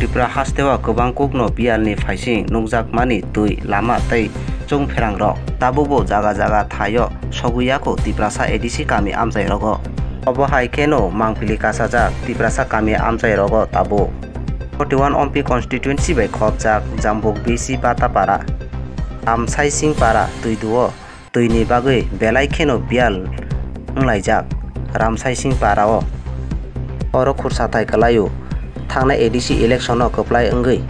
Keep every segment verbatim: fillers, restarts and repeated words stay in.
Tripura hasteo kwbang kukno biyalni phaising nukjakmani twi, lama tei chwngpherangrok tabukbo jaga jaga thaio sogwi yakho Tiprasa A D C kami amchairogo. Obo hai kheno mangpili kasajak Tiprasa kami amchairogo tabuk. Forty one Ompi constituency bai khopjak Jambuk B C Batapara, Ramsaisingpara twiduo twini bagwi belai kheno biyal wnglaijak Ramsaisingparao. Oro khursathai kwlaio, thangnai A D C election-o kwplai wngwi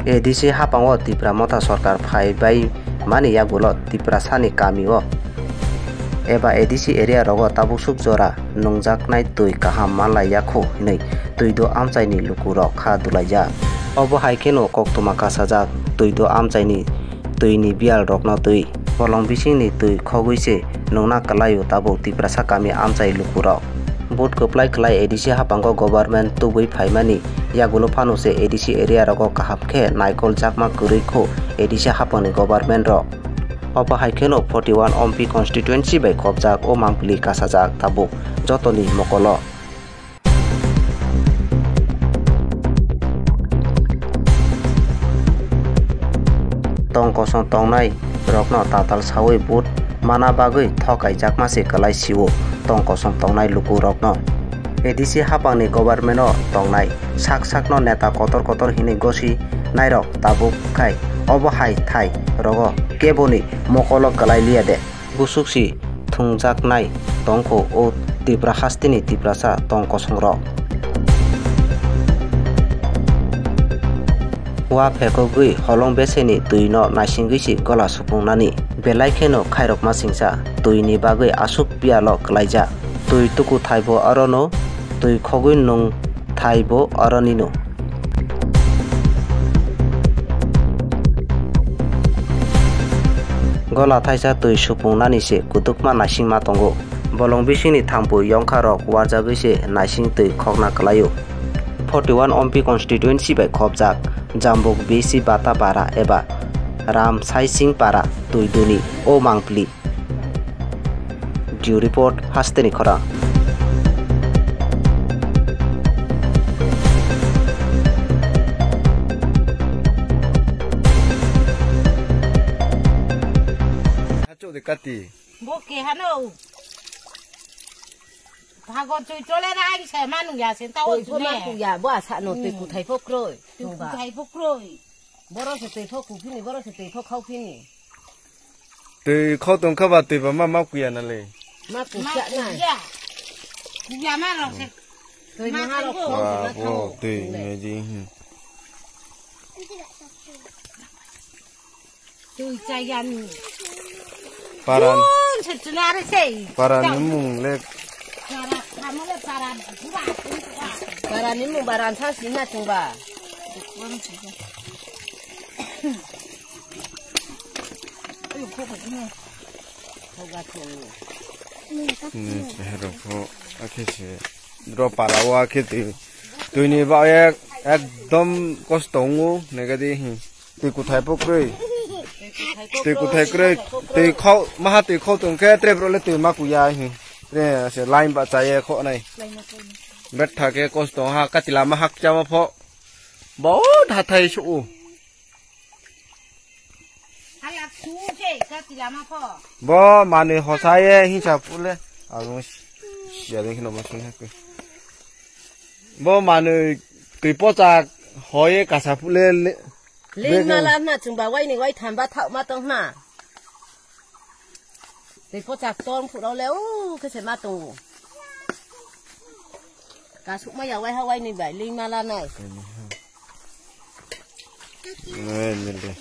A D C haphango Tipra Motha Sorkar phaibai mani yagulo Tiprasani kamio eba A D C area rogo tabuksuk jora nungjaknai twi kaham manlai yakho hinwi twido amchaini lukurok kha dulaijak. Obo hai kheno koktwma kasajak twido amchaini twini biyal rokno twi bolong bisingni twi khogwi se nungna kwlaio tabuk Tiprasa kami amchai lukurok. Vote kwplai kwlai A D C haphango government tubui phaimani yagulo phano se A D C area rogo kaham khe naikol jakma kwrwi kho A D C haphangni government rok. Obo hai kheno forty one Ompi constituency bai khopjak o mangpili kasajak tabuk jotoni mokolo. Tong kosong tongnai rokno tatal sawi vote mana bagwi thokaijakma se kwlai sio tong kosong tongnai luku rokno. A D C haphangni government o tongnai sak sakno neta kotor kotor hinwi gosi nairok tabuk khai obo hai thai rogo keboni mokolo kwlai liya de. Busuk si thwngjaknai tongkho o Tipra hasteni Tiprasa tong kosongrok. Wa phekogwi holong beseni twino naisingwi si gola supungnani. Belai kheno khairokma singsa twini bagwi aswk biyalo kwlaijak. Twi tuku thaibo arono, twi khogwi nung thaibo aronino. Gola thaisa twi supungnani se kutukma naisingma tongo. Bolong bisingni thampui yongkha rok warjagwi se naising twi khokna kwlaio. Forty one Ompi constituency bai khopjak Jambuk B C Batapara eba Ramsaisingpara twiduni o mangpili. Bureau Report, Hasteni Khorang. Hachu de kati. Bo ke hano. Phagon chui chole na ang se manu ya se tao. Twi pho chune. Manu ya, bo asa no twi. Hmm. Kuthai pho kroi. Twi kuthai pho kroi. Boro se twi pho kuphini, boro se twi pho khauphini. Twi khau tong kha ba twi ba ma, ma kuya na le. Ma kuya na. Kuya. Kuya ma rok se. Twi ma ha rok khau se ma thau. Wa, bo twi ne ji, hmm. Twi chayani. Paran. Yun se chuna are sei. Paran ni mung le. Para, khamale para, pura, pura. Paran ni mung baran sa sina chungba. Ayo, kho, kho, kho. Kho ga thung. Ni chehra kho, akhe se. Dro para wa khe twi. Twi ni ba ek, ekdom kosto wngo, nega di, hmm. Twi kuthai pho kwrwi. Twi kuthai kwrwi. Twi khau, maha twi khau tong khe tre bro le twi ma kuya hi. Tre se line ba chaye kho nai. Betha khe kosto ha kati lama hak chama pho. Bo hathai su. Bo manwi hosaye hinsa pule. Abo siya de khino ma sung hakhe. Bo manwi twi pochak hoye kasa pule le. Ling bego. Mala na chwngba waini wai thamba thak ma tong na. Tei pochak tong phuro le u khe se ma tongo. Kasuk ma ya wai ha waini bai ling mala nai. Nai, nai, nai.